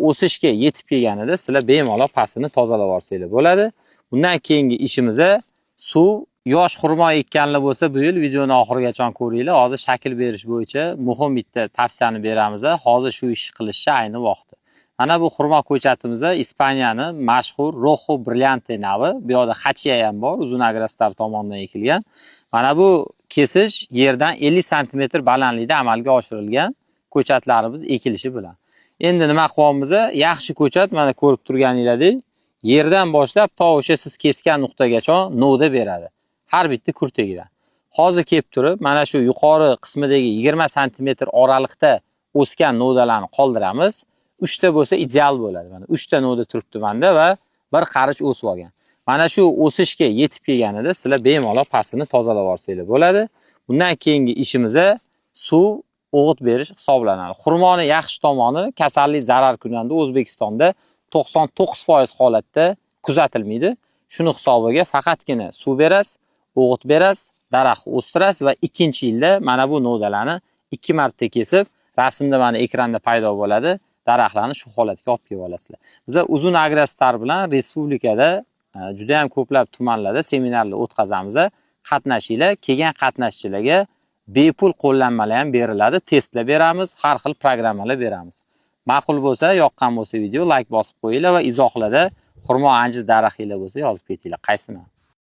o'sishga yetib kelganida sizlar bemalol pastini tozalab olsanglar bo'ladi. Bundan keyingi ishimiz suv. Yosh xurmo ekkanlar bo'lsa, bu yil videoni oxirigacha ko'ringlar. Hozir shakl berish bo'yicha muhim bitta tavsiyani beramiz. Hozir shu ishni qilishni ayni vaqti. Mana bu xurmo ko'chatimiz Ispaniyani mashhur Rojo Brillante navi. Bu yoqda Hachiya ham bor, Uzun Agrostar tomonidan ekilgan. Mana bu kesish yerdan 50 sm balandlikda amalga oshirilgan ko'chatlarimiz ekilishi bilan. Endi nima qilyapmiz? Yaxshi ko'chat, mana ko'rib turganingizdek, yerdan boshlab to o'sha siz kesgan nuqtagacha novda beradi. Har bitta kurtagidan. Hozir kelib turib, mana shu yuqori qismidagi 20 sm oraliqda o'sgan novdalarni qoldiramiz. 3 ta bo'lsa ideal bo'ladi. Mana 3 ta novda turibdi menda va bir qarich o'sib olgan. Mana shu o'sishga yetib kelganida sizlar bemalol pastini tozalab olsanglar bo'ladi. Bundan keyingi ishimiz suv, o'g'it berish hisoblanadi. Xurmoni yaxshi tomoni, kasallik zarar kunanda O'zbekistonda 99% holatda kuzatilmaydi. Shuni hisobiga faqatgina suv berasiz, o'g'it berasiz, daraxt o'stirasiz va ikkinchi yilda mana bu novdalarni 2 marta kesib, rasmda mana ekranda paydo bo'ladi, daraxtlarni shu holatga olib kelib olasizlar. Biza Uzun Agrostar bilan respublikada juda ham ko'plab tumanlarda seminarlar o'tkazamiz. Qatnashinglar, kelgan qatnashchilarga bepul qo'llanmalar ham beriladi, testlar beramiz, har xil programmalar beramiz. Ma'qul bo'lsa, yoqqan bo'lsa video, layk bosib qo'yinglar va izohlarda xurmo, anjir daraxtinglar bo'lsa, yozib ketinglar, qaysini.